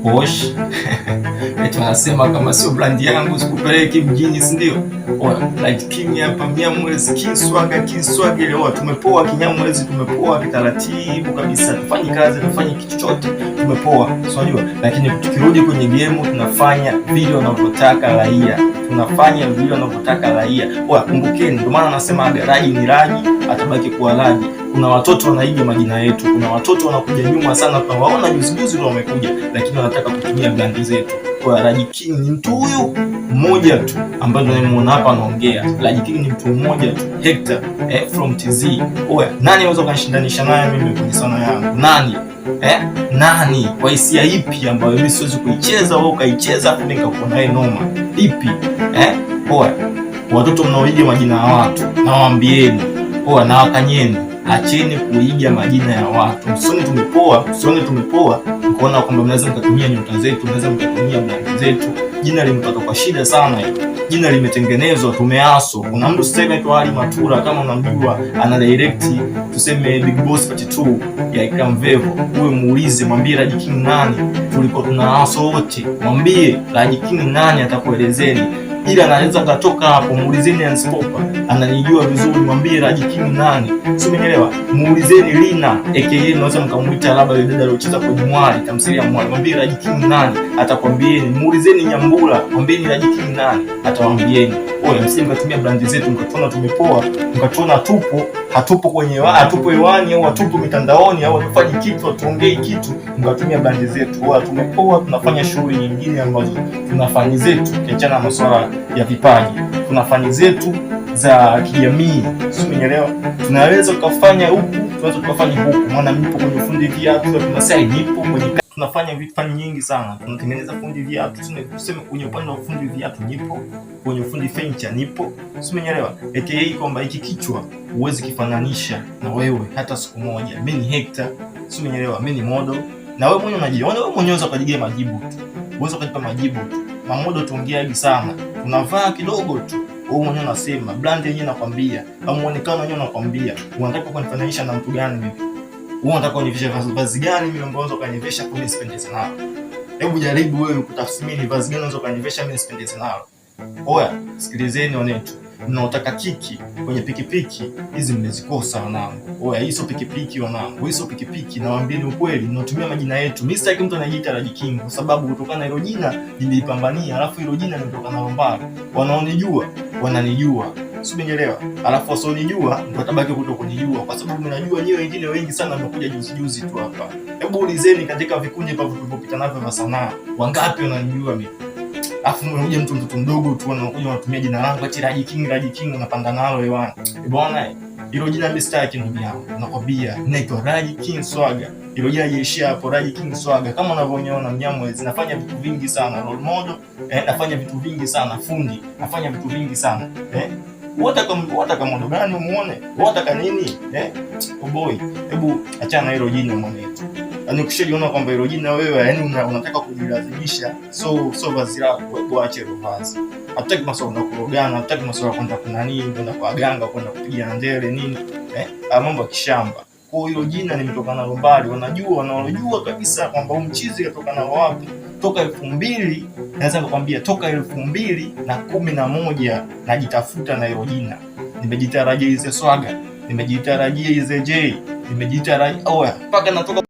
Posh eti wanasema kama sio brand yangu sikupeleki mjini, si ndio? Oya, King hapa Mnyamwezi, King Swaga, King Swaga ile. Oya, tumepoa Kinyamwezi, tumepoa kitaratibu kabisa, tufanye kazi, tufanye kitu chochote, tumepoa, si unajua. Lakini tukirudi kwenye game tunafanya vile wanavyotaka raia, tunafanya vile wanavyotaka raia. Oya, kumbukeni, ndio maana nasema Raji ni Raji, atabaki kuwa Raji. Kuna watoto wanaiga majina yetu, kuna watoto wanakuja nyuma sana, tunawaona juzi juzi ndio wamekuja, lakini wanataka kutumia brandi zetu. Kwa Raji King ni mtu huyu mmoja tu ambaye tunamuona hapa anaongea. Raji King ni mtu mmoja tu, Hector from TZ. Oya, nani anaweza kunishindanisha naye mimi kwenye sanaa yangu? Nani? Nani? Kwa hisia ipi ambayo mimi siwezi kuicheza wewe ukaicheza afu mimi nikakuona wewe noma? Ipi? Oya, watoto mnaoiga majina ya watu, nawaambieni, oya, nawakanyeni, acheni kuiga majina ya watu. Msione tumepoa, msione tumepoa mkaona kwamba mnaweza mkatumia nyota zetu, mnaweza mkatumia brand zetu. Jina limepata kwa shida sana hilo. Jina limetengenezwa, tumeaso. Kuna mtu sasa hivi anaitwa Ali Matura, kama unamjua, ana direct tuseme Big Boss Part 2 ya Ikram Vevo. Uwe muulize, mwambie Raji King nani, tulikuwa tunaaso wote, mwambie Raji King nani, atakuelezeni ila anaweza akatoka hapo, muulizeni Anspopa ananijua vizuri, mwambie Raji King nani, sio? Umeelewa? Muulizeni Lina aka mnaweza mkamuita labda yule dada aliocheza kwenye Mwali, tamthilia ya Mwali, mwambie Raji King nani, atakwambieni. Muulizeni Nyambura, mwambieni Raji King nani, atawaambieni. Oya, msije mkatumia brandi zetu mkatuona tumepoa, mkatuona tupo, hatupo kwenye hatupo hewani au hatupo mitandaoni au hatufanyi kitu, hatuongei kitu, mkatumia brandi zetu. Oya, tumepoa, tunafanya shughuli nyingine ambazo tuna fani zetu, kiachana na masuala ya vipaji, tuna fani zetu za kijamii, sio? Umeelewa? Tunaweza tukafanya huku, tunaweza tukafanya huku, maana nipo kwenye ufundi viatu ya Kimasai, nipo kwenye tunafanya vitu fani nyingi sana, tunatengeneza fundi viatu, tuseme kwenye upande wa fundi viatu nipo, kwenye ufundi furniture nipo, sio? Umeelewa? Aka kwamba hiki kichwa huwezi kifananisha na wewe hata siku moja. Mimi ni Hector, sio? Umeelewa? Mimi ni model, na wewe mwenyewe unajiona, wewe mwenyewe unaweza kujigia majibu tu, unaweza kujipa majibu tu. Mamodo tuongeaji sana, tunavaa kidogo tu wewe mwenyewe unasema brand yenyewe nakwambia, au muonekano wenyewe nakwambia. Unataka kunifananisha na mtu gani mimi? Wewe unataka kunivisha vazi gani mimi ambayo unaweza kunivisha kwa mimi sipendeze nalo? Hebu jaribu wewe kutathmini vazi gani unaweza kunivisha mimi nisipendeze nalo. Oya, sikilizeni wanetu, mnaotaka kiki kwenye pikipiki hizi mmezikosa wanangu. Oya, hii sio pikipiki wanangu, hii sio pikipiki. Nawaambieni ukweli, mnatumia majina yetu. Mimi sitaki mtu anajiita Raji King kwa sababu kutokana na hilo jina nimeipambania, alafu hilo jina nimetoka nalo mbali. Wanaonijua wananijua, sio? Umenielewa? Alafu wasionijua ndio watabaki kutokunijua, kwa sababu mnajua nyewe wengine wengi sana mmekuja juzi juzi tu hapa. Hebu ulizeni katika vikundi ambavyo tulivyopita navyo vya sanaa, wangapi wananijua mimi? Alafu unakuja mtu mtoto mdogo tu anakuja unatumia jina langu ati Raji King, Raji King, unapanda nalo hewani. Bwana, hilo jina mimi sitaki ndugu yangu. Nakwambia naitwa Raji King Swaga. Hilo jina jeishia hapo, Raji King Swaga. Kama unavyoniona Mnyamwezi, nafanya vitu vingi sana, role model, nafanya vitu vingi sana, fundi, nafanya vitu vingi sana. Wataka modo gani umuone? Wataka nini? Oh boy, hebu achana na hilo jina mwanetu. Yaani ukishajiona kwamba hilo jina wewe yani unataka kujilazimisha, so vazi lako, hebu ache hilo vazi. Hatutaki masuala ya kurogana, hatutaki masuala kwenda kuna nini, kwenda kwa waganga, kwenda kupigana ndele nini, mambo ya kishamba. Kwa hiyo hilo jina nimetoka nalo mbali, wanajua, wanaojua kabisa kwamba huu mchizi katoka nalo wapi. Toka 2000 naweza kukwambia toka 2011 najitafuta na hilo jina. Nimejiita Raji Ize Swaga, nimejiita Raji Ize J, nimejiita Raji oya mpaka natoka.